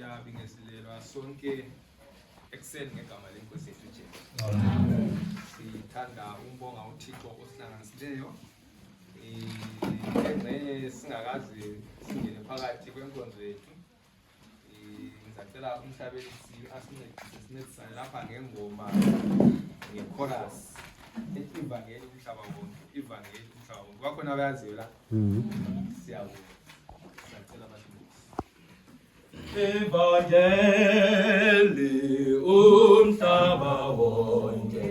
siyabingezelelwa sonke ekuseni ngegama lenkosi yethu Jesu. Sithanda umbonga uThixo osihlanganisileyo. Engcenye singakazi singene phakathi kwenkonzo yethu. Ngicela umhlabelisi asincedisane lapha ngengoma nge-chorus. Ivangeli umhlaba wonke, ivangeli umhlaba wonke. Kwakhona abayaziyo la. Siyabonga. Evangeli umhlaba wonke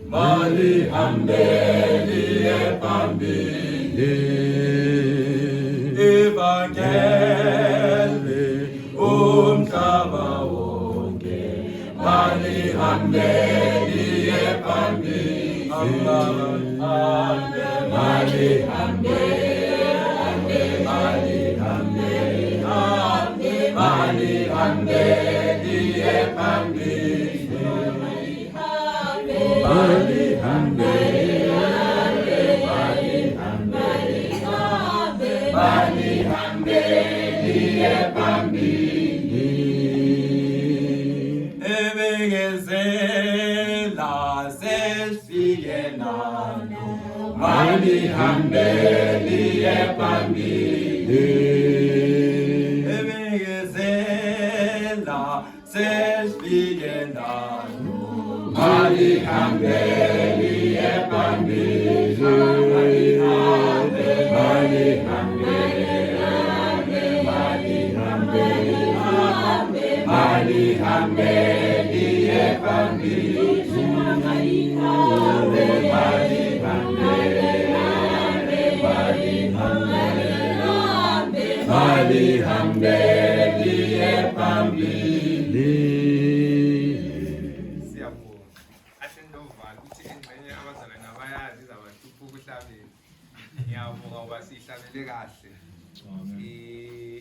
malihambeli phambili. Evangeli umhlaba wonke malihambeli phambili. Malihambeli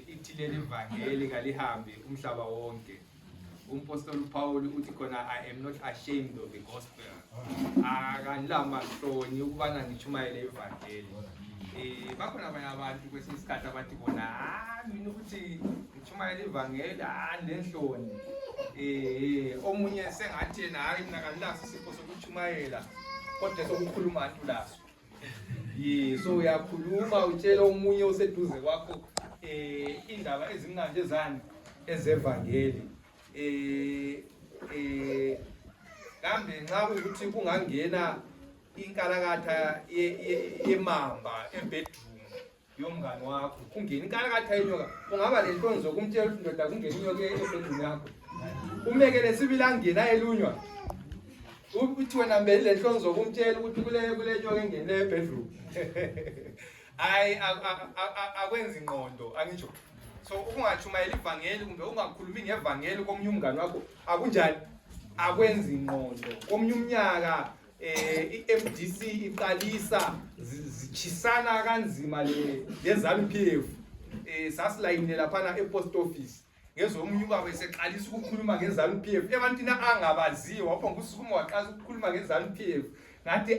ithileli ivangeli kalihambe umhlaba wonke. Umpostoli uPaul uthi khona I am not ashamed of the gospel. Akanilama hloni ukubana ngichumayele ivangeli. Bakhona abanye abantu kwesinye isikhathi abathi bona mina ukuthi ngichumayele ivangeli nenhloni. Omunye sengathi yena hayi mina kanilaso isipho sokuchumayela kodwa sokukhuluma abantu laso. So uyakhuluma utshela omunye oseduze kwakho indaba ezimnandi ezani ezevangeli. Kambe nxa ukuthi kungangena inkalakatha yemamba ebedroom yomngane wakho, kungena inkalakatha yenyoka, ungaba lenhloni zokumtshela ukuthi ndoda kungena inyoka ebedroom yakho. Umekele sibili angena elunywa. Uthi wena mbele lenhloni zokumtshela ukuthi kule nyoka engene ebedroom. Akwenzi ingqondo angisho. So ungachumayela ivangeli kumbe ungakhulumi ngevangeli komunye umngane wakho akunjani, akwenzi ingqondo. Komunye umnyaka iMDC iqalisa zichisana kanzima leZANU-PF. Sasilayine laphana epost office ngezomunye ubaba eseqalisa ukukhuluma ngeZANU-PF ebantwini angabaziyo waphonga usukuma waqala ukukhuluma ngeZANU-PF. Ngathi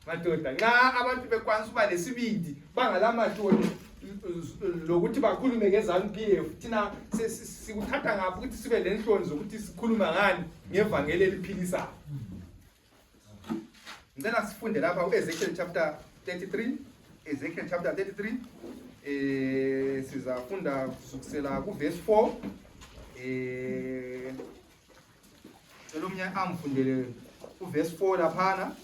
madoda nxa abantu bekwanisa uba lesibindi bangalamahloni lokuthi bakhulume ngeZANU-PF, thina sikuthatha ngapha ukuthi sibe lenhloni zokuthi sikhuluma ngani ngevangeli eliphilisayo. Ngicela sifunde lapha uEzekiel chapter 33. Ezekiel chapter 33 sizafunda kusukela kuverse 4. Cela omnye amfundele uverse 4 laphana.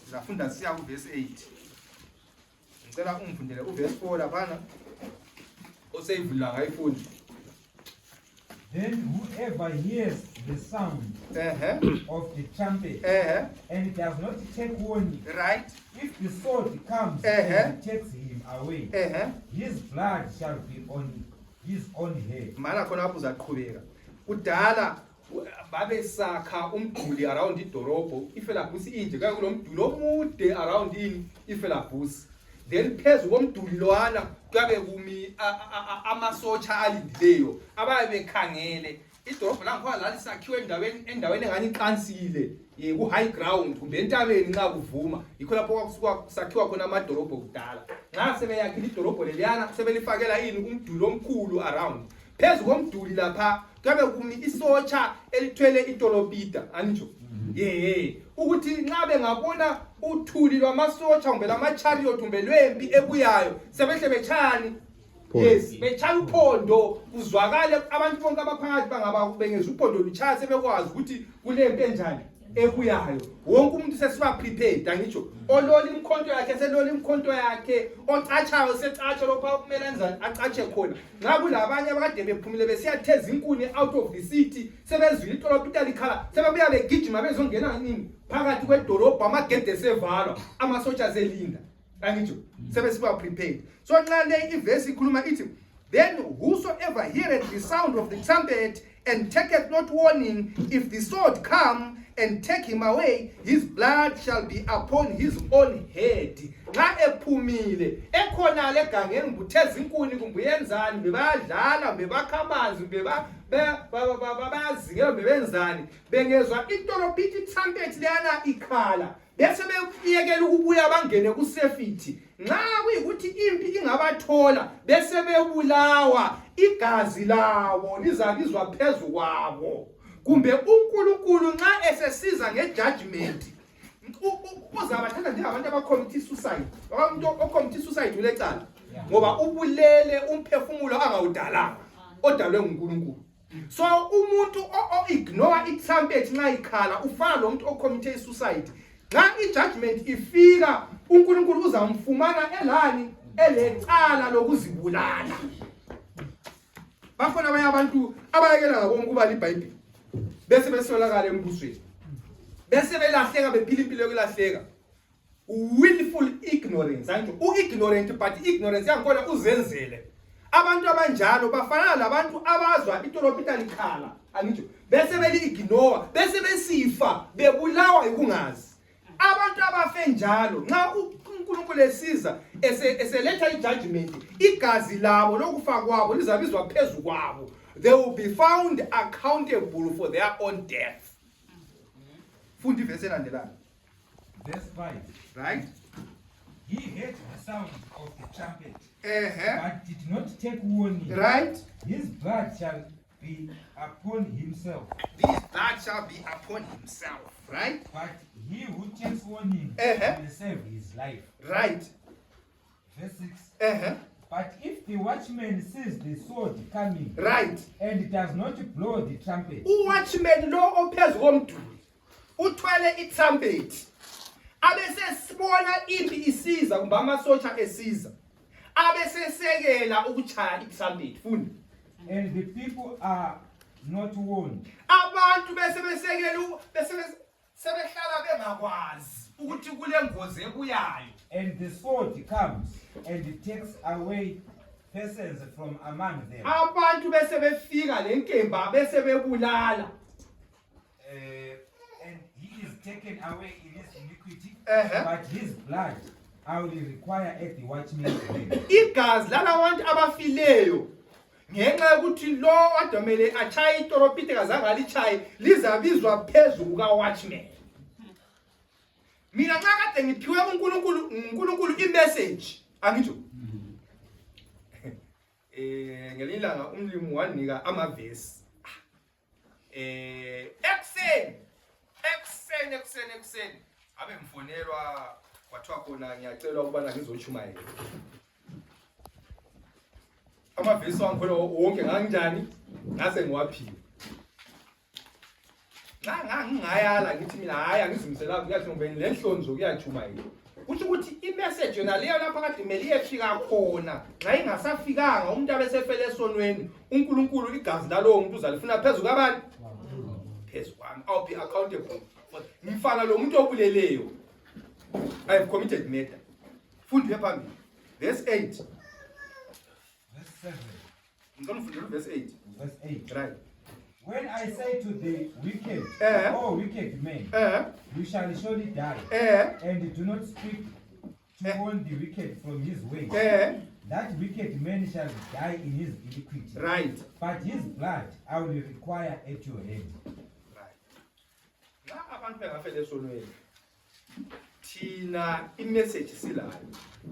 Sizafunda siya kuverse 8. Ngicela ungifundele uverse 4 laphana oseyivula ngayifunda. Then whoever hears the sound of the trumpet and does not take warning, right? If the sword comes and takes him away, his blood shall be on his own head. Mana khona lapho uzaqhubeka. Kudala babesakha umduli around idorobho iFelabhusi inje kakulo mduli omude around iFelabhusi. Then phezu komduli lowana kabe kumi amasotsha alindileyo abaye bekhangele idorobho langkhona lalisakhiwe endaweni engani iqansile ku high ground kumbe entabeni nxa kuvuma yikho lapho kwakusakhiwa khona amadorobho kudala. Nxa sebeyakhile idorobho leliyana sebelifakela umduli omkhulu around phezu komduli lapha kabe kumi isotsha elithwele itolopita angisho ukuthi nxa bengabona uthuli lwamasotsha kumbe lama-chariot kumbe lwempi ebuyayo sebehle betshani betshaya uphondo kuzwakale abantu bonke abaphakathi bangaba bengeza uphondo lutshaya sebekwazi ukuthi kulempi enjani ebuyayo wonke umuntu sesiba prepared angitsho olola imkhonto yakhe selola imkhonto yakhe ocatshayo secatsha lokho kumele enzani acatshe khona nxa kulabanye abakade bephumile besiyatheza inkuni out of the city sebezwile itolopita likhala sebebuya begijima bezongena nini phakathi kwedolobho amagede sevalwa amasotsha selinda angitsho sebesiba prepared so nxa le ivesi ikhuluma ithi then whosoever heareth the sound of the trumpet and taketh not warning, if the sword come and take him away, his blood shall be upon his own head. Nxa ephumile ekhonale egangeni kutheza inkuni kumbe yenzani bebadlala bebakhamanzi bayazingela bebenzani bengezwa itolopita trumpet leyana ikhala bese beyekela ukubuya bangene kusefithi nxa kuyikuthi impi ingabathola bese bebulawa igazi lawo lizabizwa phezu kwabo kumbe uNkulunkulu nxa esesiza ngejudgment uzabathatha njengabantu abacommit suicide abantu ocommit suicide ulecala ngoba ubulele umphefumulo angawudalanga odalwe nguNkulunkulu so umuntu ignore itrumpet nxa ikhala ufana lo muntu ocommit suicide nxa ijudgment ifika uNkulunkulu uzamfumana elani elecala lokuzibulala bakhona abanye abantu abayekela ngabo ukubala iBhayibheli bese besolakala embusweni bese belahleka bephila impilo yokulahleka willful ignorance angithi uignorant but ignorance yakhona uzenzele abantu abanjalo bafana labantu abazwa itolopita likhala angithi bese beli-ignore bese besifa bebulawa ukungazi abantu abafe njalo nxa uNkulunkulu esiza eseletha ijudgment igazi labo lokufa kwabo lizabizwa phezu kwabo they will be found accountable for their own death. Fundi verse elandelayo. Verse 5. Right? He heard the sound of the trumpet, but did not take warning. Right? His blood shall be upon himself. His blood shall be upon himself. Right? But he who takes warning will save his life. Right? Verse 6. But if the watchman sees the sword coming, right, and does not blow the trumpet, watchman lo ophezu komduli uthwele itrumpet abese sibona impi isiza kumbe amasotsha esiza abese sekela ukuchaya itrumpet fundi and the people are not warned, abantu bese besekela bese sebehlala bengakwazi ukuthi kule ngozi ebuyayo, and the sword comes and takes away persons from among them, abantu bese befika lenkemba bese bebulala, and he is taken away in his iniquity, but his blood I will require at the watchman's hand. Igazi lalabantu abafileyo ngenxa yokuthi lo adamele achaye itolopita kazange alichaye lizabizwa phezu kuka watchman. Mina nxa kade ngiphiwe uNkulunkulu imessage angitsho ngelilanga umlimi wanika amavesi ekseni abe mfonelwa kwathiwa khona ngiyacelwa ukubana ngizochumayela amavesi wangikhona wonke nganginjani ngase ngiwaphiwe ngingayala ngithi mina hayi angizimisela kuyathi ngoba lenhlonzo kuyachumayela kusho ukuthi imessage yona leyo lapha kade kumele iyefika khona nxa ingasafikanga umuntu abesefele esonweni uNkulunkulu igazi lalowo umuntu uzalifuna phezu kabani phezu kwami I'll be accountable for ngifana lo muntu obuleleyo I have committed murder. Fundi phambili verse 8 verse 7 ngicela ufundele verse 8 verse 8 right. When I say to the wicked, oh wicked man, you shall surely die, and do not speak to warn the wicked from his ways, that wicked man shall die in his iniquity, right, but his blood I will require at your hand. Right. La abantu bengafele esonweni thina imessage silayo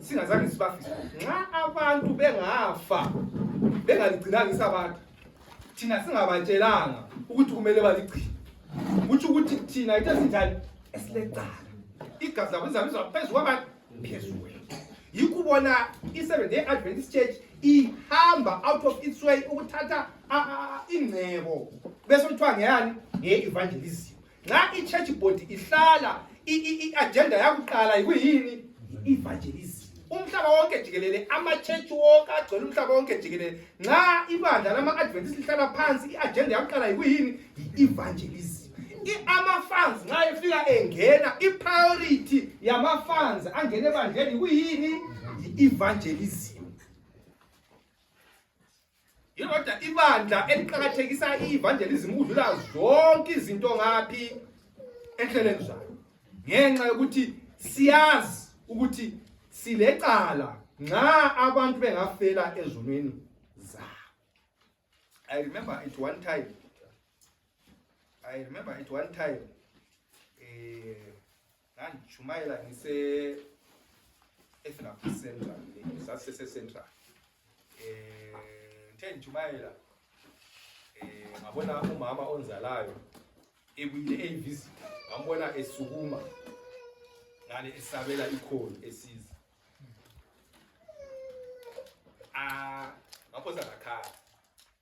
singazange sibafisa nxa abantu bengafa bengaligcinanga isabatha thina singabatshelanga ukuthi kumele baligcine uthi ukuthi thina into esinjani esilecala igazi labo lizabizwa phezulu kwabantu phezulu yikubona i-Seventh Day Adventist Church ihamba out of its way ukuthatha ingcebo bese kuthiwa ngeyani nge-evangelism nxa i-church board ihlala i-agenda yakuqala yikuyini i-evangelism umhlaba wonke jikelele ama-church wonke agcwele umhlaba wonke jikelele nxa ibandla lama-adventist lihlala phansi i-agenda yakuqala yikuyini i-evangelism ama-funds nxa efika engena i-priority yama-funds angene ebandleni yikuyini i-evangelism yingoda ibandla eliqakathekisa i-evangelism udlula zonke izinto ngaphi enhlelweni zayo ngenxa yokuthi siyazi ukuthi silecala nxa abantu bengafela ezonweni zabo. I remember at one time ngandijumayela ngise Ethnapi Central sasese Central ngijumayela ngabona umama onzalayo ebuyile eyivisita ngambona esukuma ngale esabela ikholi esiza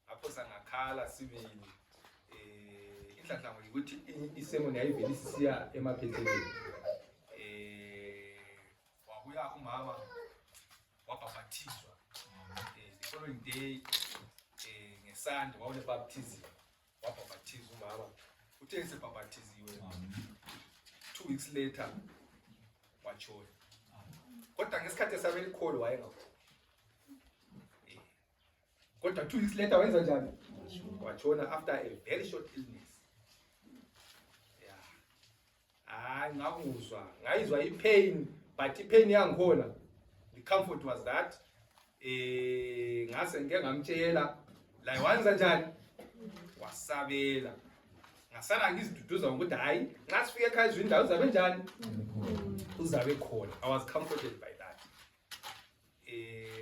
ngaphosa ngakhala sibili inhlanhlango ukuthi isemoni yayivele sisiya emaphethelweni wabuya umama wabhaphathizwa the following day ngesande wawune baptism wabhaphathizwa umama uthe esebhaphathiziwe 2 weeks later wachona kodwa ngesikhathi esabela ikholo wayengakho kodwa 2 weeks later wenza njani wachona after a very short illness. Ngayizwa i-pain but i-pain yangikhona the comfort was that ngase ngeke ngamtshela la wenza njani wasabela ngasala ngiziduduza ukuthi hayi nxa sifike ekhaya izwe indawo uzabe njani uzabe khona. I was comforted by that.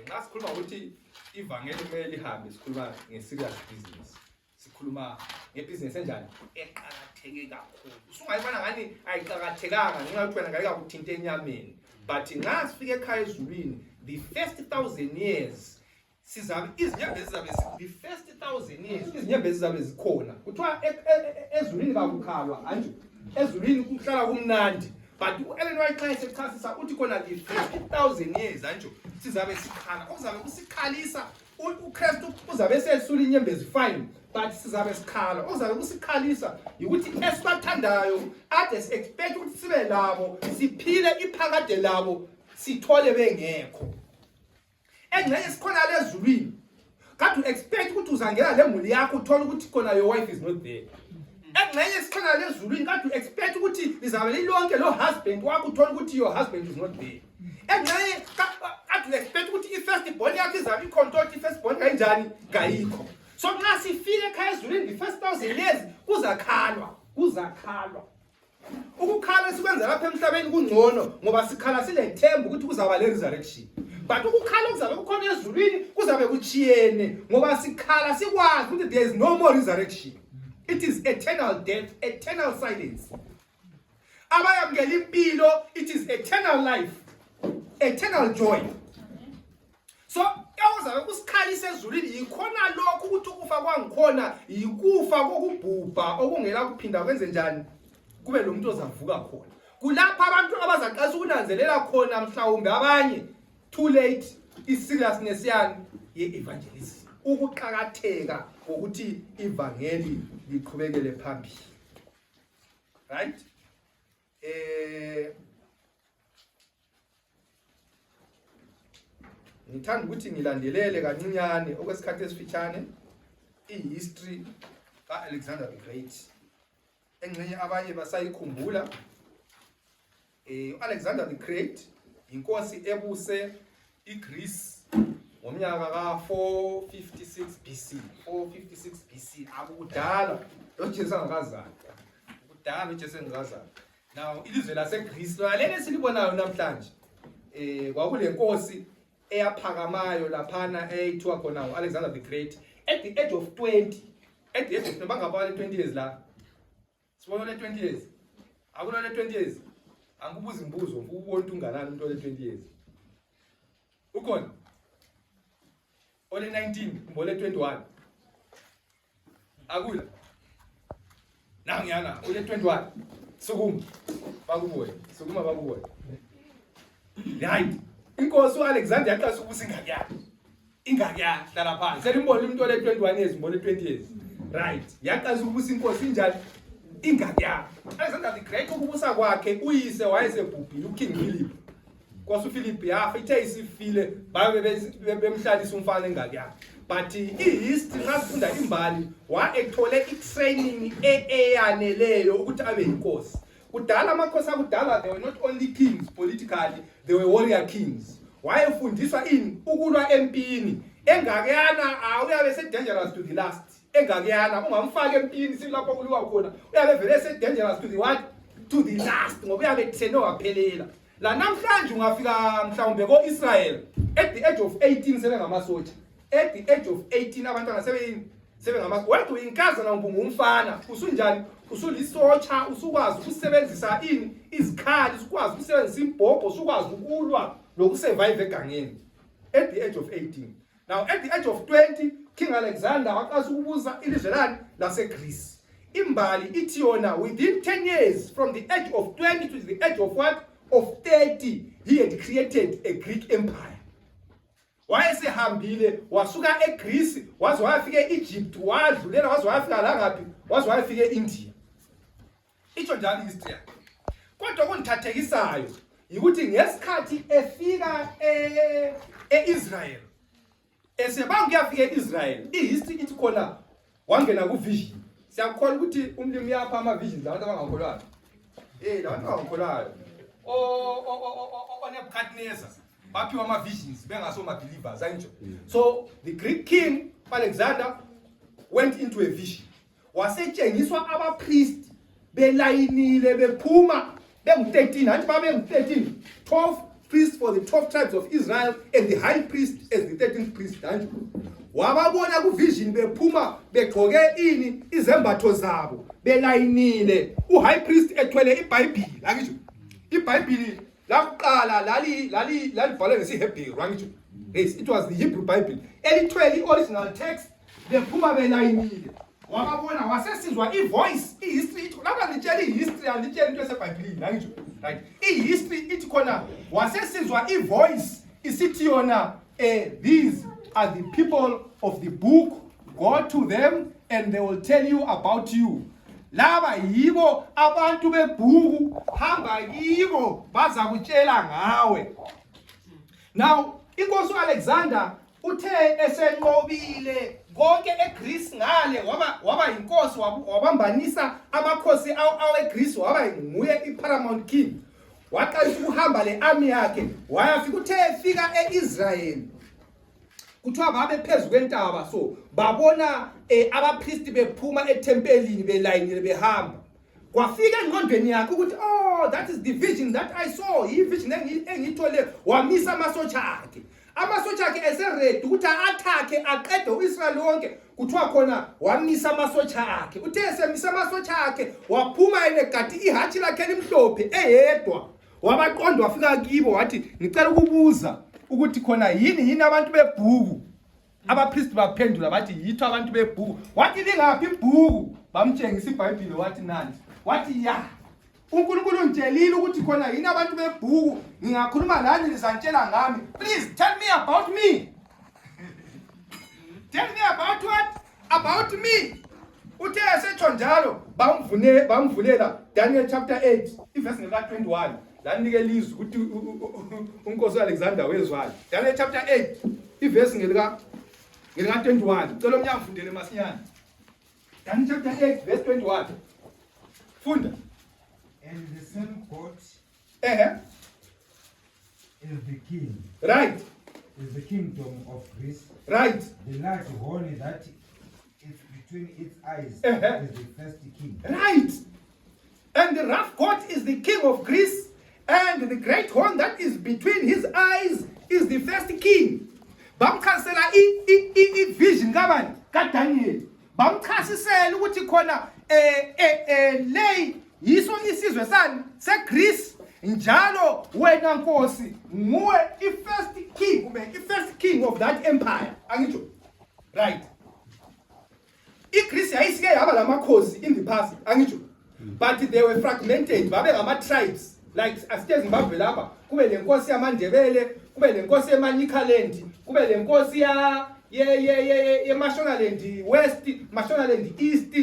Nxa sikhuluma ukuthi ivangeli kumele lihambe sikhuluma nge-serious business sikhuluma ngebusiness enjani eqakatheke kakhulu usungayibona ngani ayiqakathekanga ngenxa yokuthi wena ngeke akuthinta enyameni but nxa sifike ekhaya ezulwini the first 1000 years sizabe izinyembezi zabe the first 1000 years izinyembezi zabe zikhona kuthiwa ezulwini kakukhalwa anje ezulwini kuhlala kumnandi but uEllen White xa esechasisa uthi khona the 50,000 years anje sizabe sikhala okuzabe kusikhalisa uKristu uzabe sesula inyembezi fine but sizabe sikhala okuzabe kusikhalisa ukuthi esibathandayo ade expect ukuthi sibe labo siphile iphakade labo sithole bengekho engeke sikhona lezulwini kade expect ukuthi uzangena lemuli yakho uthole ukuthi khona your wife is not there engeke sikhona lezulwini kade expect ukuthi lizabe lilonke lo husband wakho uthole ukuthi your husband is not there engeke kade expect ukuthi i-first born yakho izabe icontrol i-first born kanjani kayikho. So nxa sifike ekhaya ezulwini the first 1000 years kuzakhalwa ukukhala esikwenza lapha emhlabeni kungcono ngoba sikhala silethemba ukuthi kuzaba le resurrection but ukukhala kuzabe kukhona ezulwini kuzabe kuchiyene ngoba sikhala sikwazi ukuthi there is no more resurrection. It is eternal death, eternal silence. Abayamkela impilo, it is eternal life, eternal joy. So uzabe kusikhalisa ezulwini yikhona lokho ukuthi ukufa kwangikhona yikufa kokubhubha okungela kuphinda kwenze njani kube lo muntu ozavuka khona kulapha abantu abazaqasa ukunanzelela khona mhlawumbe abanye too late i-seriousness yani ye-evangelism ukuqakatheka ukuthi ivangeli liqhubekele phambili right. Ngithanda ukuthi ngilandelele kancinyane okwesikhathi esifitshane i-history ka-Alexander the Great engxenye abanye basayikhumbula. U-Alexander the Great inkosi ebuse iGreece ngomnyaka ka-456 BC. 456 BC akudala loJesu angakazalwa kudala uJesu engakazalwa. Now ilizwe laseGreece lale silibonayo namhlanje kwakule nkosi eyaphakamayo laphana eyithiwa khona uAlexander the Great at the age of 20 at the age of bangaba le 20 years la sibona le 20 years akuna le 20 years angibuza imibuzo ukubona ukuthi unganani umuntu ole 20 years ukhona ole 19 mbole 21 akula nangiyana ole 21 sukuma bakubuye right inkosi uAlexander yaqasa ukubusa ingaki yakhe hlala phansi selimbona umuntu ole 21 years mbole 20 years right yaqasa ukubusa inkosi injani ingaki yakhe Alexander the Great ukubusa kwakhe uyise wayesebhubhile uKing Philip Nkosi uPhilip yafa ithe isifile babe bemhlalisa umfana engaki yakhe but ihistory nasifunda imbali waethole itraining eyaneleyo ukuthi abe inkosi kudala amakhosi akudala they were not only kings politically they were warrior kings wayefundiswa ini ukulwa empini engakuyana uyabe se dangerous to the last engakuyana ungamfaka empini silapho kuliwa khona uyabe vele se dangerous to the what to the last ngoba uyabe theno waphelela la namhlanje ungafika mhlawumbe koIsrael at the age of 18 sebengamasotsha at the age of 18 abantwana sebengamasotsha wethu inkazana ngumfana usunjani usulisotsha usukwazi ukusebenzisa ini izikhali usukwazi ukusebenzisa imbhobho usukwazi ukulwa lokusurvive egangeni at the age of 18 now at the age of 20 King Alexander waqasa ukubuza ilizwe laseGreece imbali ithi yona within 10 years from the age of 20 to the age of what of 30 he had created a Greek empire wayesehambile wasuka eGreece waze wayafika eEgypt wadlulela waze wayafika la ngaphi waze wayafika eIndia icho njalo history kodwa kunithathekisayo ukuthi ngesikhathi efika eIsrael eseba ngiyafika eIsrael ihistory ithi khona wangena kuvision siyakholwa ukuthi umlimi yapha ama visions abantu abangakholwayo labantu abangakholwayo Nebuchadnezzar baphiwa ama visions bengasoma believers ayinjo so the Greek king Alexander went into a vision wasetshengiswa abapriest belayinile bephuma bengu13 anti babe ngu13 12 priests for the 12 tribes of Israel and the high priest as the 13th priest anti wababona ku vision bephuma begqoke ini izembatho zabo belayinile high priest ethwele iBhayibheli angisho iBhayibheli lakuqala lalibhalwe ngesiHebrew angisho yes it was the Hebrew Bible elithwele original text bephuma belayinile wababona wasesizwa ivoice ihistory lapha ngitshela ihistory anditshela into yaseBhayibhelini angisho right ihistory ithi khona wasesizwa ivoice isithi yona these are the people of the book go to them and they will tell you about you laba yibo abantu bebhuku hamba kibo baza kutshela ngawe now inkosi uAlexander uthe esenqobile konke eGreece ngale waba inkosi wabambanisa amakhosi aweGreece waba nguye iparamount king waqalisa ukuhamba learmy yakhe wayafika uthe efika eIsrael kuthiwa babe phezulu kwentaba so babona abapriest bephuma etempelini belayinile behamba kwafika engqondweni yakhe ukuthi oh that is the vision that I saw vision engithole wamisa amasotsha akhe eseready ukuthi attack aqede uIsrael wonke kuthiwa khona wamisa amasotsha akhe uthe esemisa amasotsha akhe waphuma enegadi ihatshi lakhe elimhlophe eyedwa wabaqonda wafika kibo wathi ngicela ukubuza ukuthi khona yini abantu bebhuku abapriest baphendula bathi yitho abantu bebhuku wathi lingaphi ibhuku bamtshengisa iBhayibheli wathi nani wathi ya uNkulunkulu untshelile ukuthi khona yini abantu bebhuku ngingakhuluma lani lizantshela ngami please tell me about me tell me about what about me uthe esetsho njalo bamvulela Daniel chapter 8 iverse number 21 lanike lizwi ukuthi uNkosi uAlexander wezwani Daniel chapter 8 iverse ngelika 21 cela omnyama mfundele masinyane Daniel chapter 8 verse 21 funda and the same God is the king right is the kingdom of Greece right the large horn that is between its eyes is the first king right and the rough goat is the king of Greece and the great horn that is between his eyes is the first king bamkhansela I vision kabani kaDaniel bamchasisela ukuthi khona le yiso isizwe sani seGreece njalo wena nkosi nguwe i-first king of that empire. Angitsho right. iGreece yayisike yaba lamakhosi in the past, angitsho, but they were fragmented, babe ngama tribes, like asite Zimbabwe lapha kube lenkosi yamaNdebele, kube lenkosi eManyikaland, kube lenkosi ye Mashonaland West, Mashonaland East,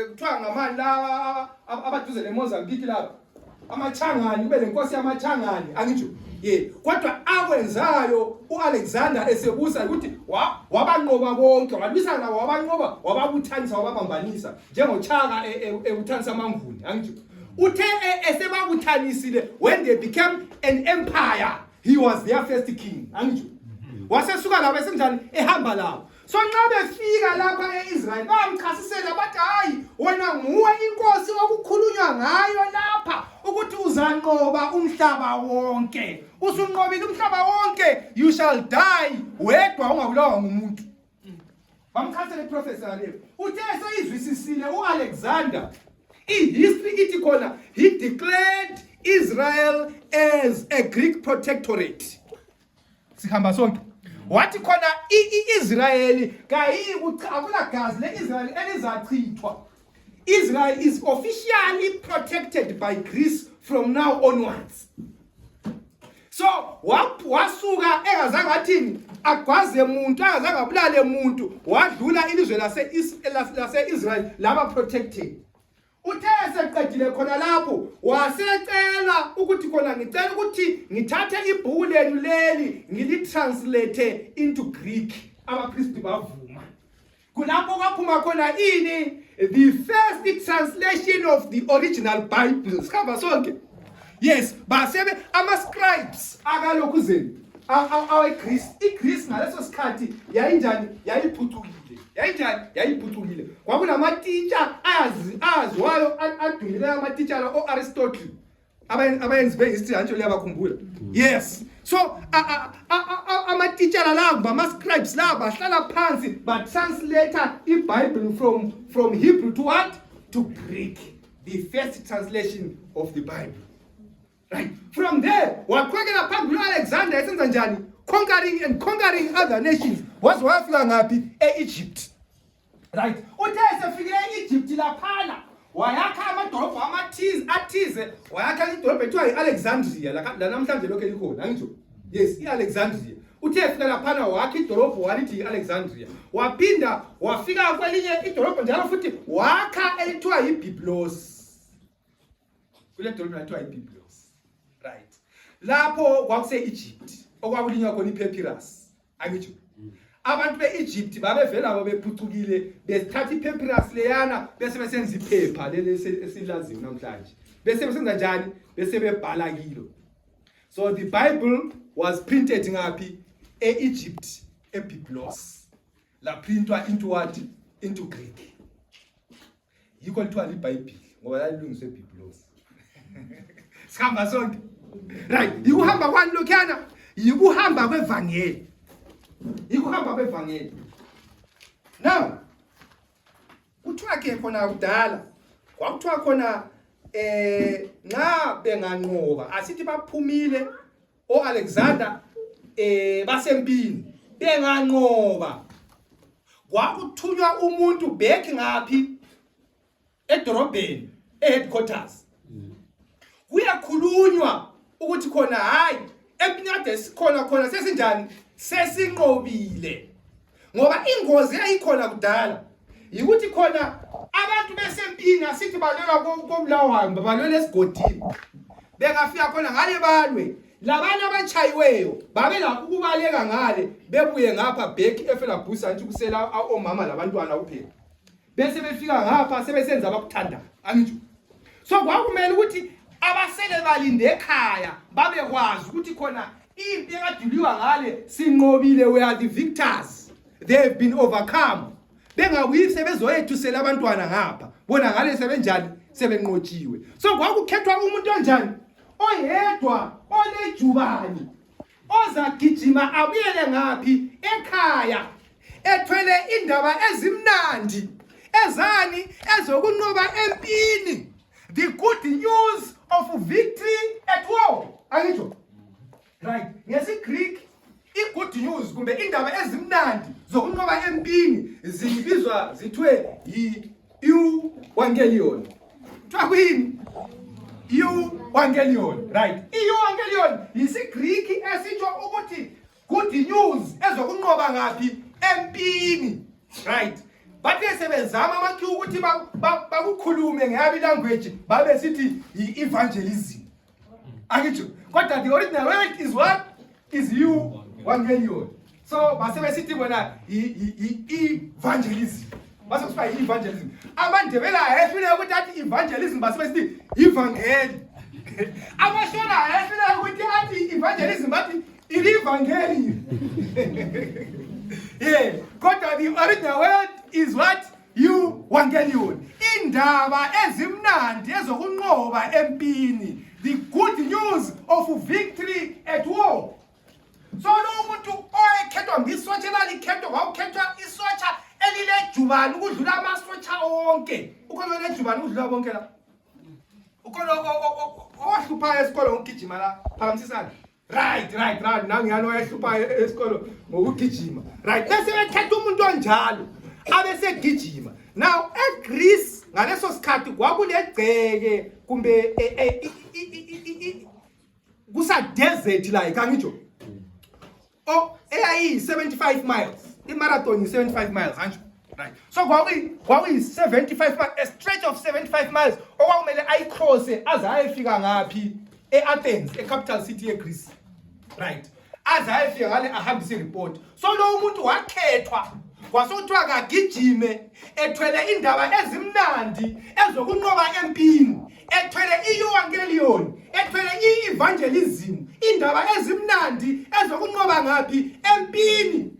kuthiwa ngamani la abaduze leMozambique lapha amachangani, kube lenkosi yamachangani, angitsho. Kodwa akwenzayo uAlexander esebusa ukuthi wabanqoba bonke, walwisana nabo, wabanqoba, wababuthanisa, wababambanisa njengoChaka ebuthanisa amamvuni, angitsho. Uthe esebabuthanisile, when they became an empire, he was their first king, angitsho. Wasesuka lapha esenjani ehamba lapho. So nxa befika lapha eIsrael bamchasisela bathi hayi wena nguwe inkosi okukhulunywa ngayo lapha ukuthi uzanqoba umhlaba wonke. Usunqobile umhlaba wonke, you shall die, wedwa ungabulawa ngumuntu. Bamchasisela iprofessor leyo. Uthe seyizwisisile uAlexander, history ithi khona he declared Israel as a Greek protectorate. Sikhamba sonke. Wathi khona iIsrael akulagazi leIsrael elizachithwa. Israel is officially protected by Greece from now onwards. So wasuka engazange athini agwaze umuntu, engazange abulale umuntu, wadlula ilizwe lase-Israel laba protected. Uthe eseqedile khona lapho wasecela ukuthi khona ngicela ukuthi ngithathe ibhuku lenu leli ngilitranslate into Greek. Abapristi bavuma. Kulapho kwaphuma khona ini? The first translation of the original Bible. Sikhamba sonke. Yes, basebe ama-scribes akalokuzeni aweGreece. iGreece ngaleso sikhathi yayinjani? Yayiphucukile. Kwakunama-teacher aziwayo adumileyo, ama-teacher o-Aristotle abayenzi be-history antsho liyabakhumbula. Yes. So ama-teacher labo, ama-scribes labo bahlala phansi batranslate iBible from Hebrew to what? To Greek. The first translation of the Bible. Right. From there, waqhubekela phambili uAlexander esenza njani? Conquering other nations. Wafika ngaphi? E-Egypt. Right. Uthe esefike e-Egypt laphana wayakha amadolobho athize, wayakha idolobho ethiwa i-Alexandria la namhlanje lokho likhona, angitsho. Yes, i-Alexandria. Uthe efika laphana wakha idolobho walithi i-Alexandria. Waphinda wafika kwelinye idolobho njalo futhi wakha elithiwa iByblos. Kule dolobho elithiwa iByblos. Right. Lapho kwakuse-Egypt okwakulinywa khona ipapyrus, angitsho. Abantu be-Egypt babevela bephucukile, bethatha ipapyrus leyana bese besenza iphepha leli esilaziyo namhlanje. Bese besenza njani? Bese bebhala kilo. So the Bible was printed ngaphi? E-Egypt, eByblos. La printwa into what? Into Greek. Yikho lithiwa iBhayibheli ngoba lalilungiswe eByblos. Sikhamba sonke. Right. Yikuhamba kwani lokhana? Yikuhamba kwevangeli. Now, kuthiwa ke khona kudala kwakuthiwa khona nxa benganqoba asithi baphumile oAlexander basempini benganqoba kwakuthunywa umuntu back ngaphi edorobheni headquarters. Kuyakhulunywa ukuthi khona hayi epinyade sikhona sesinjani, sesinqobile. Ngoba ingozi eyayikhona kudala yikuthi khona abantu besempini asithi balwela koBulawayo, balwela esigodini. Bengafika khona ngale balwe labanye abachayiweyo babela ukubaleka ngale bebuye ngapha back eFelabhusa nje kusela omama labantwana kuphela. Bese befika ngapha sebesenza abakuthandayo, angitsho. So kwakumele ukuthi abasele balinde ekhaya babekwazi ukuthi khona impi ekaduliwa ngale sinqobile, we are the victors, they have been overcome. Bengabuyi sebezoyethusela abantwana ngapha bona ngale sebenjani, sebenqotshiwe. So kwakukhethwa umuntu onjani? Oyedwa onejubani ozagijima abuyele ngaphi ekhaya ethwele indaba ezimnandi ezani ezokunqoba empini, the good news of victory at war. Angisho right? NgesiGreek i-good news kumbe indaba ezimnandi zokunqoba empini zibizwa zithiwe i-euangelion. Kuthiwa kuyini? Euangelion, right? I-euangelion yisiGreek esitsho ukuthi good news ezokunqoba ngaphi? Empini, right? Bathe sebezama amakhiwo ukuthi bakukhulume ngeyabi language babe sithi i-evangelism. Angisho kodwa the original word is what? Is euangelion. So basebe sithi bona i-evangelism. Base kusipha i-evangelism. AmaNdebele ayehlule ukuthi athi evangelism basebe sithi evangeli. AmaShona ayehlule ukuthi athi evangelism bathi i-evangeli. Yeah, kodwa the original word is what? Euangelion. Indaba ezimnandi ezokunqoba empini. The good news of victory at war. So lo muntu oyekhethwa ngisotsha lalikhethwa wawukhethwa isotsha elilejubani ukudlula amasotsha onke. Ukhona lejubani ukudlula bonke la. Ukhona ohlupha esikole ngokugijima la. Phakamisisana. Right. Nangu ngiyalo oyehlupha esikole ngokugijima. Right. Bese bekhetha umuntu onjalo abese gijima. Now eGreece ngaleso sikhathi kwakulegceke kumbe kusa desert like angitsho. Oh, eyayi 75 miles. I-marathon is 75 miles, angitsho. Right. So kwakuyi 75 miles, a stretch of 75 miles okwakumele ayicross aze ayefika ngaphi? eAthens, capital city eGreece. Right. Aze ayefika ngale ahambise report. So lo umuntu wakhethwa kwasokuthiwa kagijime ethwele indaba ezimnandi ezokunqoba empini, ethwele i-euangelion, ethwele i-evangelism, indaba ezimnandi ezokunqoba ngaphi? Empini.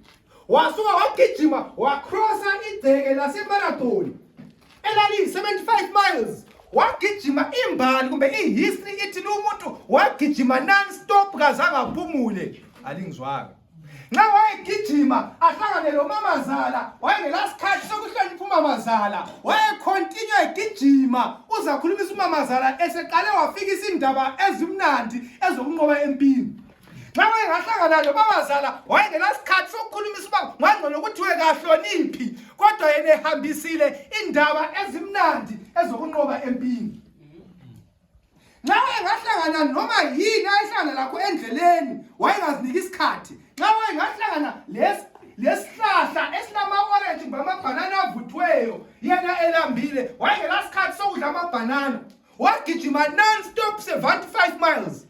Wasuka wagijima wacrossa igceke lasemarathon elali 75 miles. Wagijima imbali kumbe ihistory ithi lo muntu wagijima non-stop kazange aphumule. Alingizwanga. Nxa wayegijima ahlangane lo mamazala wayengelasikhathi sokuhlonipha umamazala, wayecontinue egijima uzakhulumisa umamazala eseqale wafikisa indaba ezimnandi ezokunqoba empini. Nxa wayengahlangana lo mamazala wayengelasikhathi sokukhulumisa uba ngangcono ukuthi wekahloniphi, kodwa yena ehambisile indaba ezimnandi ezokunqoba empini. Nxa wayengahlangana noma yini ayehlangana lakho endleleni wayengaziniki isikhathi. Nxa wayengahlangana lesihlahla esilama-orange kumbe amabhanana avuthweyo yena elambile wayengelasikhathi sokudla amabhanana, wagijima non-stop 75 miles.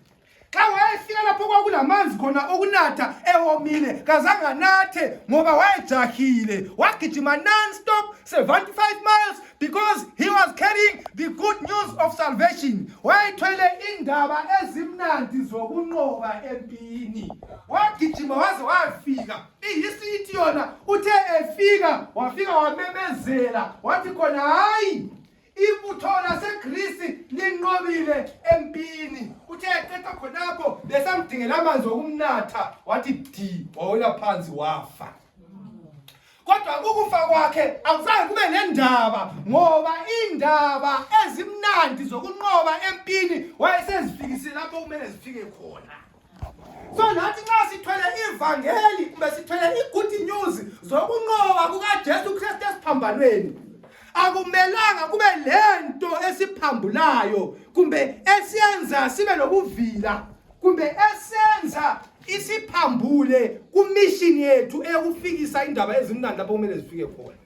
Xa wayefika lapho kwakulamanzi khona okunatha ewomile kazange anathe ngoba wayejahile, wagijima non-stop 75 miles because he was carrying the good news of salvation. Wayethwele indaba ezimnandi zokunqoba empini. Wagijima waze wafika. Ihistory ithi yona uthe efika wafika wamemezela wathi khona hayi ibutho laseGreece linqobile empini. Uthe eqeda khonapho besamdingela amanzi okumnatha wathi di wawela phansi wafa. Kodwa ukufa kwakhe awuzange kube nendaba ngoba indaba ezimnandi zokunqoba empini wayesezifikisile lapho kumele zifike khona. So nathi nxa sithwele ivangeli kumbe sithwele i-good news zokunqoba kukaJesu Kristu esiphambanweni, akumelanga kube lento esiphambulayo kumbe esiyenza sibe nobuvila kumbe esenza isiphambule kummission yethu ekufikisa indaba ezimnandi lapho kumele zifike khona.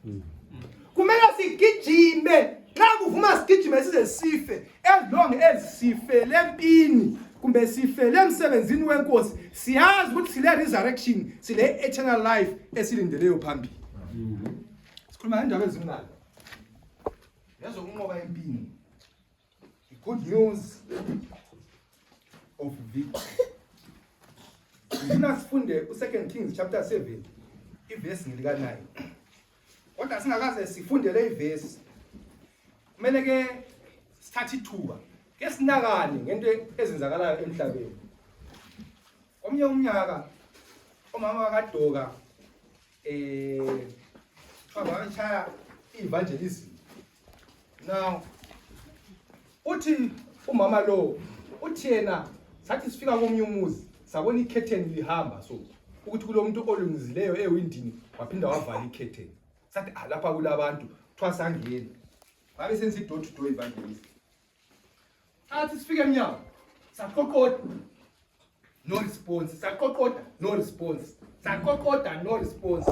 Kumele sigijime, nxa kuvuma sigijime size sife, as long as sife lempini kumbe sife lemsebenzini wenkosi, siyazi ukuthi sile resurrection, sile eternal life esilindeleyo phambili. Sikhuluma ngendaba ezimnandi yezokunqoba empini, the good news of victory. Ngifuna sifunde u2 Kings chapter 7 ivesi lika-9. Kodwa singakaze sifunde le ivesi, kumele ke sithathe ithuba ke sinakane ngento ezenzakalayo emhlabeni. Omnye umnyaka omama kaDoka Bangashaya evangelism. Now uthi umama lo uthi yena sathi sifika komnye umuzi sabona i-curtain lihamba so ukuthi kulomuntu olungizileyo ewindini waphinda wavala i-curtain. Sathi lapha kulabantu kuthiwa sangena. Babe senze door to door evangelism. Athi sifike emnyango saqoqoda no response. Saqoqoda no response. Saqoqoda no response.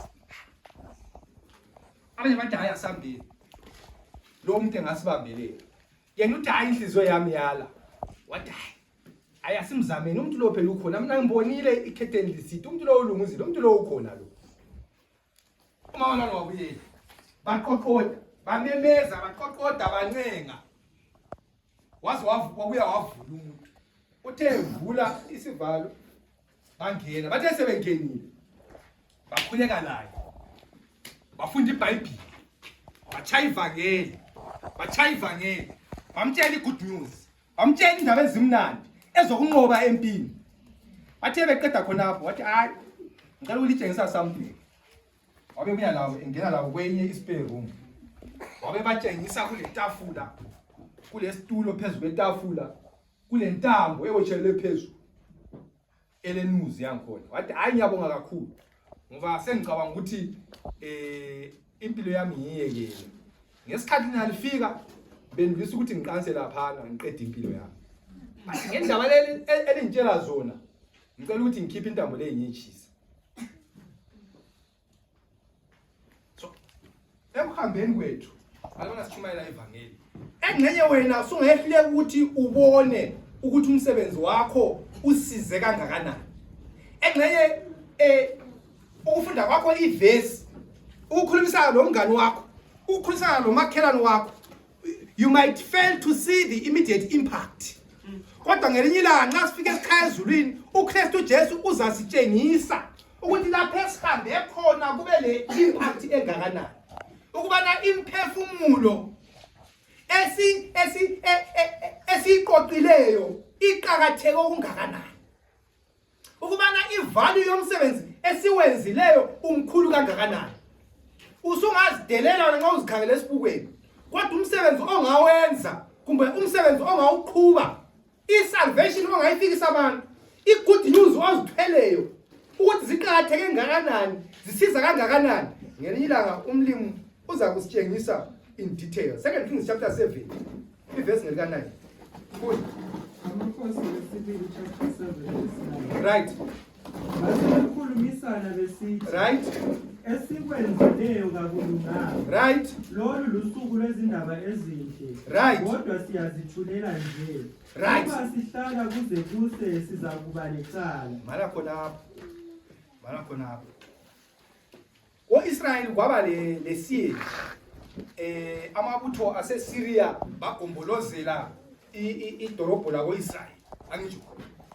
Abanye bathi hayi asambile. Lo muntu engasibambele. Yena uthi hayi inhliziyo yami yala. Wathi hayi asimzameni umuntu lo phela ukhona. Mina ngibonile i-curtain lisithi umuntu lo ulunguzile. Umuntu lo ukhona lo. Uma wona wabuyela. Baqoqoda, bamemeza, baqoqoda bancenga. Wabuya wavula umuntu. Uthe vula isivalo bangena. Bathe sebengenile. Bakhuleka naye. Bafunda iBhayibheli. Bachaya ivangeli. Bamtshela i-good news. Bamtshela indaba ezimnandi ezokunqoba empini. Bathe beqeda khonapho wathi hayi ngicela ukulitshengisa something. Wabe buya lawo engena lawo kwenye i-spare room. Wabe batshengisa kule tafula. Kule situlo phezulu kwetafula. Kule ntambo ewetshelwe phezulu. Elenuzi yankhona. Wathi hayi ngiyabonga kakhulu. Ngoba sengicabanga ukuthi impilo yami ngiyekele. Ngesikhathi nalifika benilisa ukuthi ngiqanse lapha ngiqede impilo yami. Manje ngendaba leli elintshela zona ngicela ukuthi ngikhiphe intambo le ngiyishisa. So emhambeni kwethu alibona sithumayela ivangeli. Engcenye wena usungehluleka ukuthi ubone ukuthi umsebenzi wakho usize kangakanani. Engcenye ukufunda kwakho ivesi ukukhulumisana nomngani wakho, ukukhulumisana nomakhelwane wakho, you might fail to see the immediate impact. Kodwa ngelinye ilanga nxa sifike esikhaya ezulwini, uKristu Jesu uzasitshengisa ukuthi lapho esihambe khona kube le impact engakanani. Ukubana imphefumulo esiqoqileyo iqhakatheke okungakanani. Ukubana ivalue yomsebenzi esiwenzileyo umkhulu kangakanani. Usungazidelela nxa uzikhangela esibukweni. Kodwa umsebenzi ongawenza kumbe umsebenzi ongawuqhuba, isalvation ongayifikisa abantu, i-good news ozithweleyo ukuthi ziqhakatheke kangakanani, zisiza kangakanani. Ngelinye ilanga umlimi uza kusitshengisa in detail. 2 Kings chapter 7 iverse ngelika 9. Right. Basikhulumisana besithi. Right. Esikwenzileyo kakulunganga. Right. Lolu lusuku lwezindaba ezinhle. Right. Kodwa siyazithulela nje. Right. Uma sihlala kuze kuse siza kuba lecala. Mara khona. Ko-Israyeli kwaba le siege. Amabutho aseSyria bagombolozela idorobho lako-Israyeli. Angisho.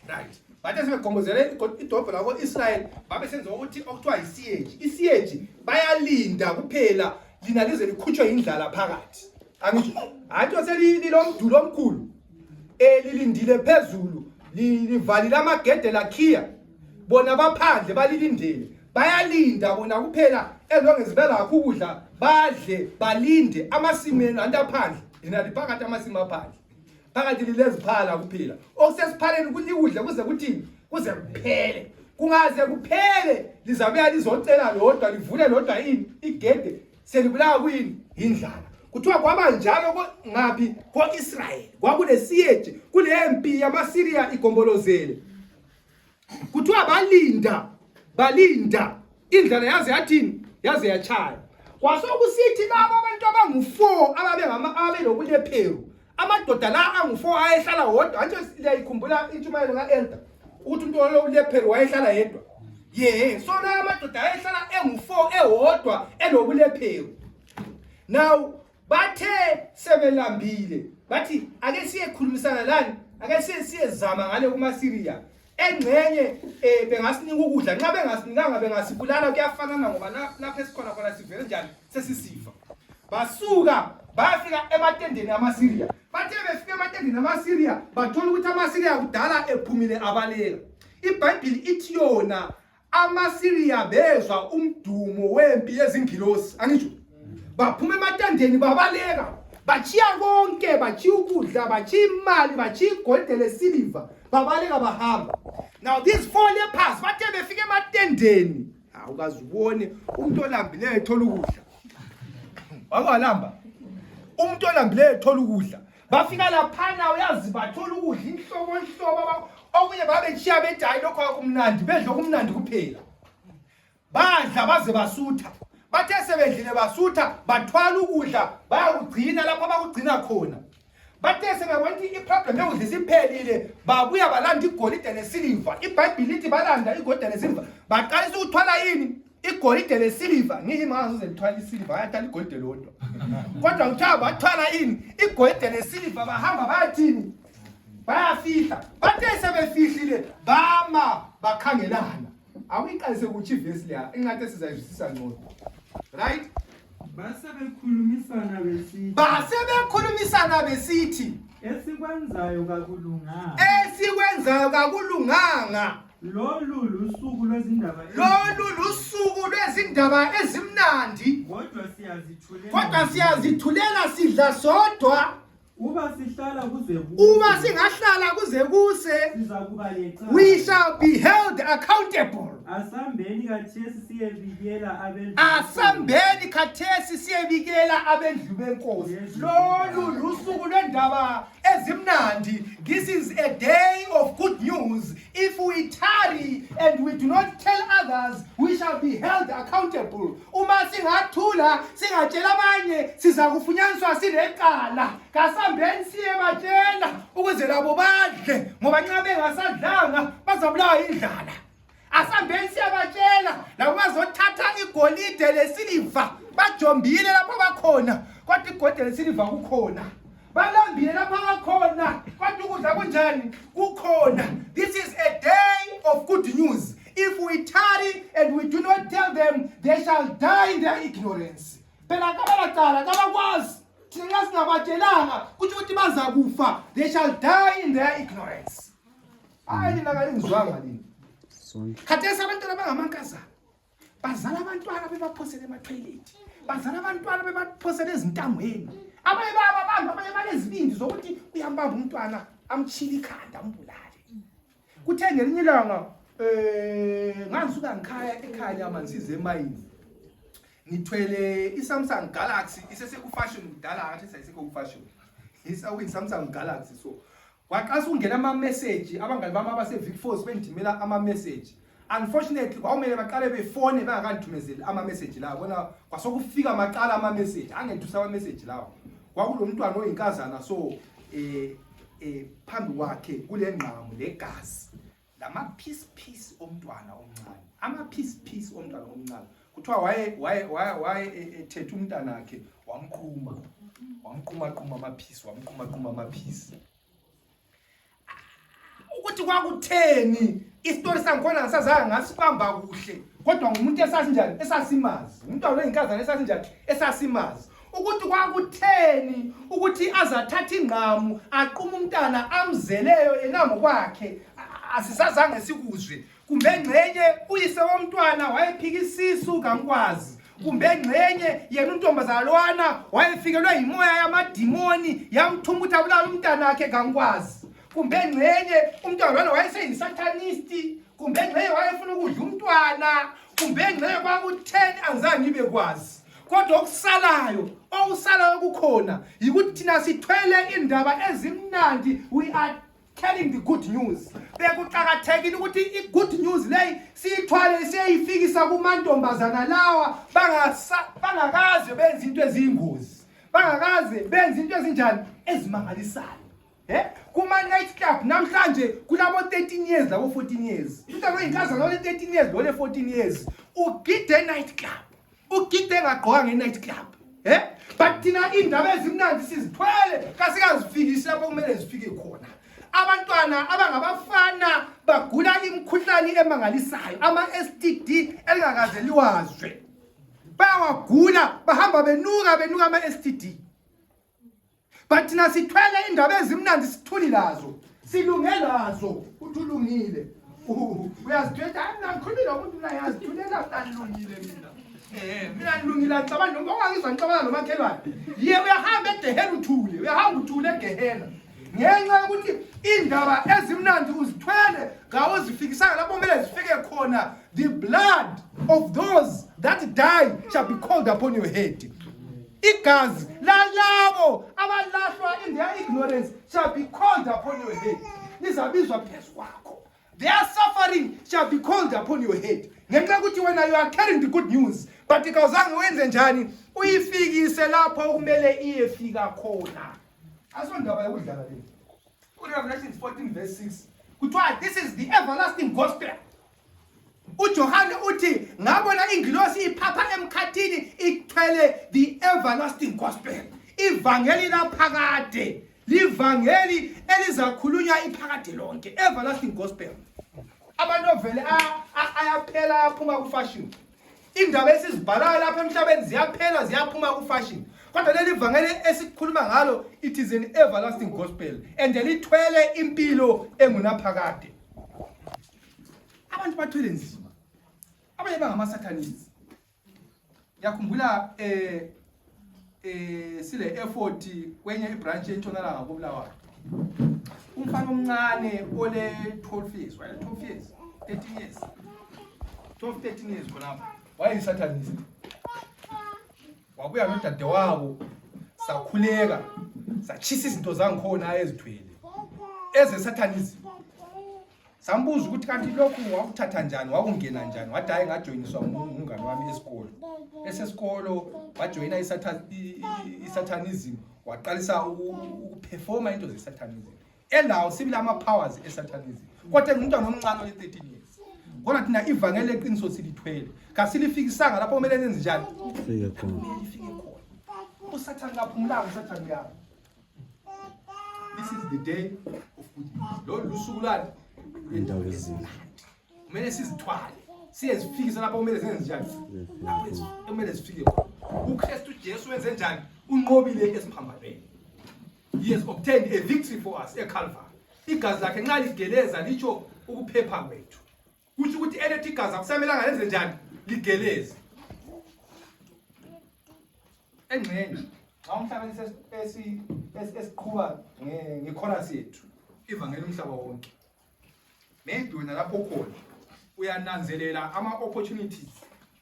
Right. Bathe sebegombozele idorobho lako-Israyeli babe senza ukuthi okuthiwa isiege. Isiege bayalinda kuphela lina lize likhutshwe indlala phakathi. Angisho. Hayi selilomdulo omkhulu. Lilindile phezulu, livalile amagede lakhiya. Bona baphandle balilindele. Bayalinda bona kuphela ezongezi belakho ukudla badle balinde amasimu antaphandle lina liphakathi amasimu aphandle phakathi lileziphala kuphela okusesiphaleni kulikudla kuze kuthini kuze kuphele kungaze kuphele lizabuya lizocela lodwa livule lodwa ini igede selibulawa kuyini indlala. Kuthiwa kwaba njalo ngaphi ko-Israyeli kwakule siege kule mpi yamaSyria igombolozele. Kuthiwa balinda indlala yaze yathini yaze yachaya. Kwasokusithi labo abantu abangu4 ababelobulepheru amadoda la angu4 ayehlala wodwa. Antsho liyayikhumbula intshumayelo ka-Elder ukuthi umuntu olobulepheru wayehlala yedwa. So la amadoda ayehlala engu4 ewodwa elobulepheru. Now bathe sebelambile bathi ake siyekhulumisana lani, ake siyezama ngale kumaSyria. Engcenye bengasinika ukudla nxa bengasinikanga bengasibulala kuyafanana ngoba lapha esikhona khona sivele njani sesisifa. Basuka bafika ematendeni amaSyria. Bathe befika ematendeni amaSyria bathola ukuthi amaSyria kudala ephumile abalela. iBhayibheli ithi yona amaSiriya bezwa umdumo wempi yezingilosi angisho baphuma ematandeni babaleka bachiya konke bachiya ukudla bachiya imali bachiya igold lesiliva babaleka bahamba. Now these 4 lepers bathe befike ematendeni awukazubone umuntu olambileyo ethola ukudla wakalamba umuntu olambileyo ethola ukudla bafika laphana uyazi bathola ukudla inhlobo okunye babechiya bedayi lokho akumnandi bedla okumnandi kuphela badla baze basutha bathe sebedlile basutha bathwala ukudla bayakugcina lapho abakugcina khona bathe sebebona iproblem yokudla isiphelile babuya balanda igolide nesiliva iBhayibheli lithi balanda igolide nesiliva baqalisa ukuthwala yini igolide lesiliva ngiyi mangazuze lithwala isiliva ayathala igolide lodwa kodwa utshaba bathwala yini igolide nesiliva bahamba bayathini bayafihla bathe sebefihlile bama bakhangelana awuyiqalise ukuthi ivesi leya engathi sizayizwisisa ngcono right base bekhulumisana besithi esikwenzayo kakulunganga lolu lusuku lwezindaba ezimnandi kodwa siyazithulela sidla sodwa uba singahlala kuze kuse we shall be held accountable. Asambeni khathesi siyebikela abendlu benkosi lolu lusuku lwendaba ezimnandi. This is a day of good news. If we tarry and we do not tell others, we shall be held accountable. Uma singathula singatshela abanye sizakufunyaniswa silecala. Kasambeni siyebatshela ukuze labo badle ngoba nxa bengasadlanga bazabulawa indlala. Asambeni siyabatshela labo bazothatha igolide lesiliva bajombile lapho bakhona kodwa igolide lesiliva kukhona balambile lapho bakhona kodwa ukudla kunjani kukhona. This is a day of good news. If we tarry and we do not tell them, they shall die in their ignorance. Phela kabalaqala kabakwazi thina singabatshelanga kuthi ukuthi bazakufa, they shall die in their ignorance. Hayi nina kalingizwanga lini khathesi abantwana bangamankazana bazala abantwana bebaphosele ema-toilet bazala abantwana bebaphosele ezintambweni abanye bababamba abanye balezibindi zokuthi uyambamba umntwana amtshila ikhanda ambulale. Kuthe ngelinye ilanga ngangisuka ekhaya mansize emayini ngithwele iSamsung Galaxy isesekufashion kudala ngathi sayisekho kufashion Samsung Galaxy. So waqasa ungena ama-message abangani bami abase-Vic Falls bendimela ama-message. Unfortunately kwawumele baqale befone bangakandithumezeli ama-message lawo bona kwasokufika maqala ama-message angenthusa ama-message lawo kwakulo mntwana oyinkazana. So phambi kwakhe kule ngqamu legazi lama-piece omntwana omncane ama-piece omntwana omncane kuthiwa waye ethethe umntwana wakhe wamquma ama-piece ukuthi kwakutheni isitori sangikhona ngisazange ngasibamba kuhle kodwa ngumuntu esasinjani esasimazi umntwana oyinkazana esasinjani esasimazi ukuthi kwakutheni ukuthi azathatha ingqamu aquma umntana amzeleyo enamo kwakhe asisazange sikuzwe. Kumbe ngcenye uyise womntwana wayephika isisu kankwazi kumbe ngcenye yena untombazalwana wayefikelwe yimoya yamadimoni yamthuma ukuthi abulala umntana wakhe kankwazi. Kumbe ngcenye umntwana wayeseyisatanisti kumbe ngcenye wayefuna ukudla umntwana kumbe ngcenye kwakutheni angizange ngibe kwazi. Kodwa okusalayo kukhona yikuthi thina sithwele indaba ezimnandi. We are telling the good news. Bekuqakathekile ukuthi i-good news leyi siyithwale siyeyifikisa kumantombazana lawa bangakaze benze into eziyingozi bangakaze benze into ezinjani ezimangalisayo. Kuma-night club namhlanje kulabo 13 years labo 14 years umntwana oyinkazana ole 13 years lole 14 years ugide night club ugide engagqoka nge-night club. But thina indaba ezimnandi sizithwele kasikazifikisi lapho kumele zifike khona. Abantwana abangabafana bagula imikhuhlane emangalisayo ama-STD elingakaze liwazwe bayawagula bahamba benuka ama-STD. But thina sithwele indaba ezimnandi sithuli lazo silunge lazo uthi ulungile uyazithetha mina ngikhulumile umuntu mina yazithulela nanilungile mina mina nilungile ngicabanga noma ongangizwa ngicabanga nomakhelwane ye uyahamba eGehena uthule uyahamba uthule eGehena ngenxa yokuthi indaba ezimnandi uzithwele ngawo zifikisana lapho kumele zifike khona. The blood of those that die shall be called upon your head. Igazi lalabo abalahlwa in their ignorance shall be called upon your head. Lizabizwa phezu kwakho. Their suffering shall be called upon your head. Ngenxa ukuthi wena you are carrying the good news, but ikawuzange wenze njani uyifikise lapho kumele iyefika khona. Asondaba yokudlala le. Revelation 14 verse 6. Kuthiwa this is the everlasting gospel. uJohane uthi ngabona ingilosi iphapha emkhathini ithwele the everlasting gospel. Ivangeli laphakade, livangeli elizakhulunywa iphakade lonke, everlasting gospel. Abantu vele ayaphela aphuma ku fashion. Indaba esizibhalayo lapha emhlabeni ziyaphela ziyaphuma ku fashion. Kodwa leli vangeli esikhuluma ngalo, it is an everlasting gospel and lithwele impilo engunaphakade. Abantu bathwele nzima. Abanye bangamasathanists. Yakhumbula sile effort kwenye ibranch entshonalanga koBulawayo. Umfana omncane ole 12 years, wayela 12 years, 13 years. 13 years khonapho. Wayeyisatanist. Wabuya nodade wabo sakhuleka, sachisa izinto zangikhona ezithwele. Satanism. Sambuza ukuthi kanti lokhu wakuthatha njani, wakungena njani? Wathi hayi ngajoyiniswa ngumngane wami esikolo. Esesikolo wajoyina isatanism, waqalisa ukuperforma into zesatanism. Elawo sibila ama powers esatanism. Kodwa ngumntwana omncane ole 13 years. Kodwa thina ivangeli eqiniso silithwele. Kasilifikisanga lapho kumele nenze njani? Fike khona. Usathane kaphumulanga usathane yakho. This is the day of good news. Lo lusuku lani indawo ezini. Kumele sizithwale. Siyezifikisa lapho kumele senze njani? Lapho kumele sifike khona. uKristu Jesu wenze njani? Unqobile esiphambanweni. He has obtained a victory for us eCalvary. Igazi lakhe nxa ligeleza licho ukuphepha kwethu. Kuthi ukuthi elethi igazi akusamelanga lenze njani? Ligeleze. Engcenye xa umhlabeni esiqhuba ngekhorus yethu ivangeli umhlaba wonke. Maybe wena lapho khona uyananzelela ama opportunities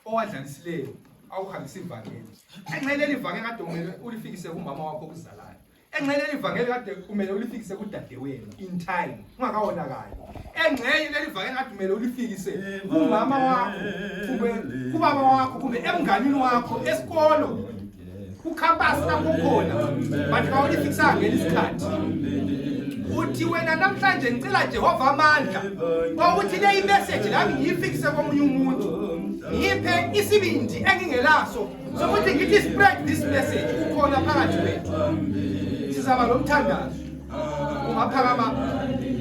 owadlalisileyo awuhambisa ivangeli. Engcenye leli vangeli kade kumele ulifikise kumama wakho okuzalayo. Engcenye leli vangeli kade kumele ulifikise kudade wenu in time ungakawonakali. Engcenye leli vangeli kade kumele ulifikise kumama wakho, kubaba wakho, kumbe emnganini wakho esikolo. Ucampus lapho khona bathi kawulifikisa ngelisikhathi. Uthi wena namhlanje ngicela Jehova amandla ukuthi le imessage lami ngiyifikise komunye umuntu. Ngiphe isibindi engingelaso sokuthi ngithi spread this message ukhona phakathi kwethu. Sizaba lomthandazo. Ungaphakama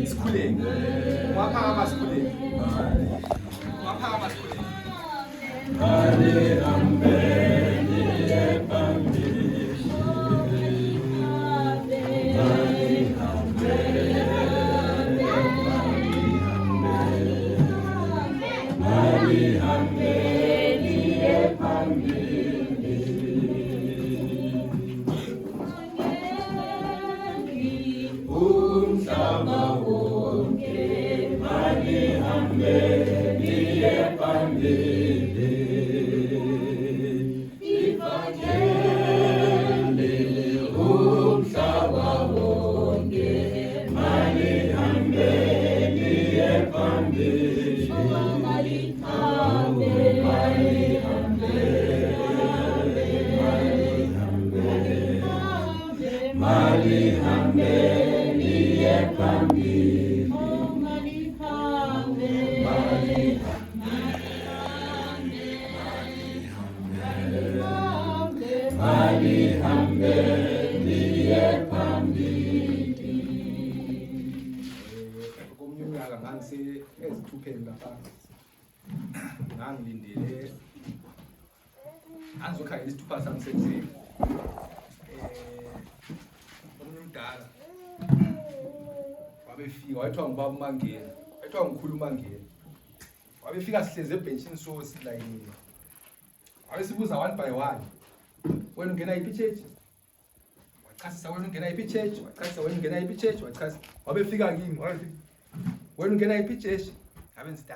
sikhuleke. Ungaphakama sikhuleke. Ungaphakama sikhuleke. Ngangilindele angizokhangela isithupha sami sekuseni umuntu omdala wabefika wayethiwa ngubaba uMangeni Kuthiwa ngikhuluma ngene. Wabefika sihleze ebhenchini so silayinile. Wabesibuza one by one. Wena ungena iphi church? Wachasisa wena ungena iphi church? Wachasisa wena ungena iphi church? Wachasisa. Wabefika kimi, wabefika. Wena ungena iphi church? Ngabe ngithi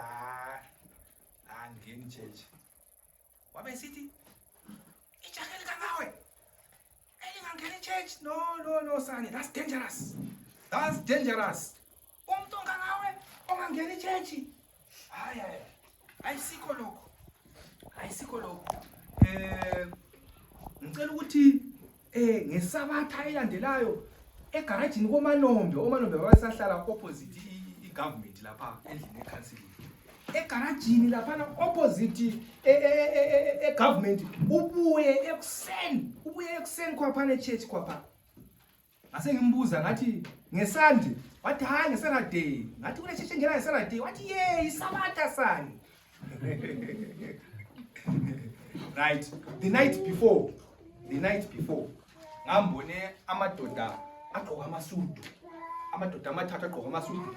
angeni church. Wabesithi ijakeli kangawe. Elingangena church? No, son, that's dangerous. That's dangerous. Umuntu ongangawe ongangena church. Hayi. Ayisikho lokho. Ngicela ukuthi ngesabatha elandelayo egaragini koManombe wayesahlala opposite igovernment lapha endlini eCouncil. Egaragini lapha opposite egovernment ubuye ekuseni khapha nechurch khapha. Ngase ngimbuza ngathi ngesandi wathi hayi ngeSaturday. Ngathi kule church engena ngeSaturday wathi isabatha sani. Right, the night before ngambone amadoda agqoka amasudu. Amadoda amathathu agqoka amasudu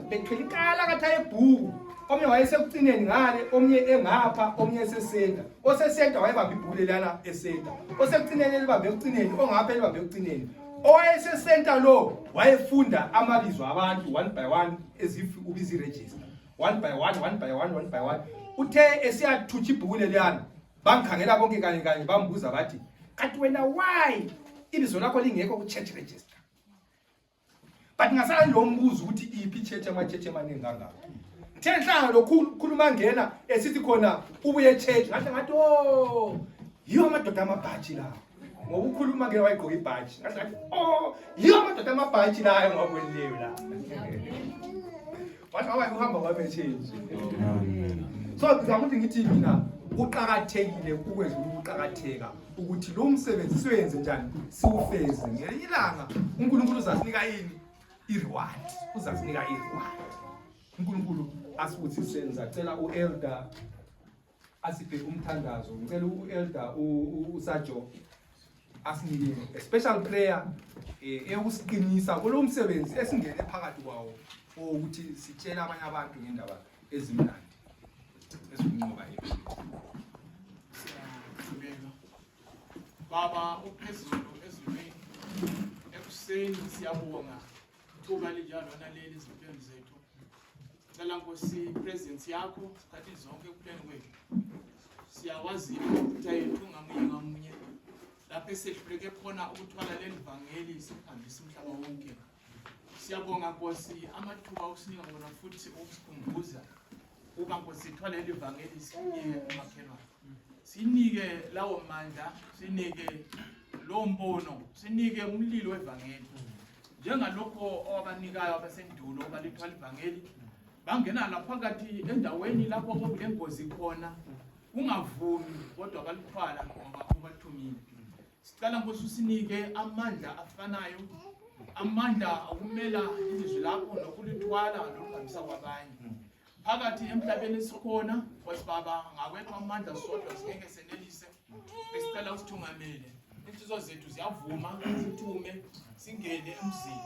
bethwele ikala kathaye ebhuku. Omnye wayesekucineni ngale, omnye engapha, omnye esesenta. Osesenta wayebamba ibhule lana esenta. Osekucineni elibambe ekucineni, ongapha elibambe ekucineni. Owayesesenta lo wayefunda amabizo abantu one by one as if ubizi register. One by one. Uthe esiyathutsha ibhuku leliyana. Bangikhangela bonke kanye bambuza bathi, "Kanti wena why ibizo lakho lingekho ku church register?" But ngasala lo mbuzo ukuthi iphi church ama-church emaningi kangaka. Ngithe nhlanga lokhuluma ngena esithi khona ubuye church ngathi yiyo amadoda amabhaji lawo. Ngoba ukhuluma ngeke wayigqoka ibhaji. Ngathi yiyo amadoda amabhaji lawo ngakweneleyo la. Wathi awayihamba kwabechange. So ngizakuthi ngithi mina uqhakathekile ukwenza ukuqhakatheka ukuthi lo msebenzi siwenze njani siwufeze ngelinye ilanga uNkulunkulu uzasinika yini ireward uzasinika ireward uNkulunkulu asibuthi senza cela uelder asiphe umthandazo ngicela uelder uSajo asinike a special prayer eyokusiqinisa kulo msebenzi esingene phakathi kwawo ukuthi sitshela abanye abantu ngendaba ezimnandi ezinqoba yethu. Baba uphezulu ezulwini ekuseni siyabonga thuba linjalo naleli izimpilo zethu. Cela Nkosi presence yakho sikhathi zonke kupheni kwethu. Siyawazi ukuthi yethu ngamunye lapho esehluleke khona ukuthwala leli vangeli sihambisa umhlaba wonke. Siyabonga Nkosi amathuba okusinika wona futhi ukusikhumbuza uba Nkosi sithwala leli vangeli sinike umakhelwane. Sinike lawo mandla, sinike lo mbono, sinike umlilo wevangeli. Njengalokho abanikayo abasendulo balithwala ivangeli, bangena lapha phakathi endaweni lapho kulengozi khona, ungavumi kodwa balithwala ngoba ubathumile. Sicela Nkosi usinike amandla afanayo, amandla okumela ilizwi lakho nokulithwala nokuhambisa kwabanye. Phakathi emhlabeni sikhona kwesibaba ngakwethu amandla sodwa singeke senelise besicela usithungamele insizwa zethu ziyavuma sithume singene emzini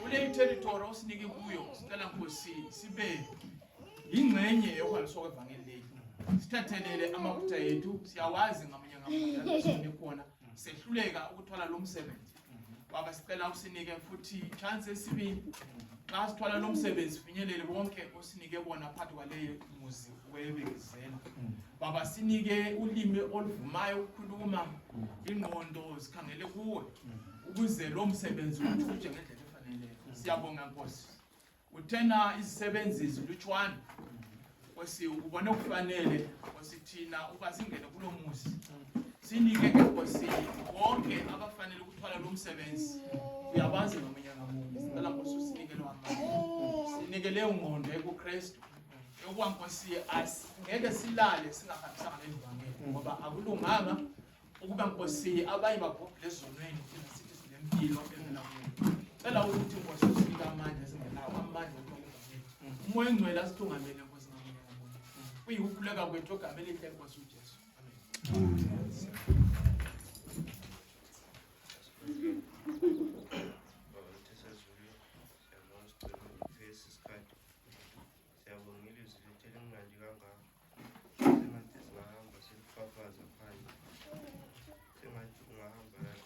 kule territory osinike kuyo sicela Nkosi sibe ingcenye yokuhambiswa kwevangeli lethu sithathelele amafutha ethu siyawazi ngamunye lapho khona sehluleka ukuthwala lo msebenzi baba sicela usinike futhi chance esibili xa sithwala lo msebenzi finyelele bonke osinike bona phakathi kwaleyo muzi webekezela baba sinike ulimi oluvumayo ukukhuluma ingqondo zikhangele kuwe ukuze lo msebenzi uthuthe ngendlela efaneleyo. Siyabonga Nkosi uthena izisebenzi zilutshwana Nkosi ubone kufanele Nkosi thina uba singene kulo muzi sinike Nkosi bonke abafanele ukuthwala lo msebenzi uyabazi ngamunye sicela Nkosi usinike lo amandla sinike leyo ngqondo ekuKristu yokuba Nkosi ngeke silale singahambisanga levangeli ngoba akulunganga ukuba Nkosi abaye babhubhe ezonweni sithi sinempilo evela kuwe. Cela ukuthi Nkosi usinike amandla singenawo amandla okuthwala umoya engcwele asithungamele Nkosi ngamunye kuyikukhuleka kwethu ogama elihle Nkosi uJesu. Amen. Amen.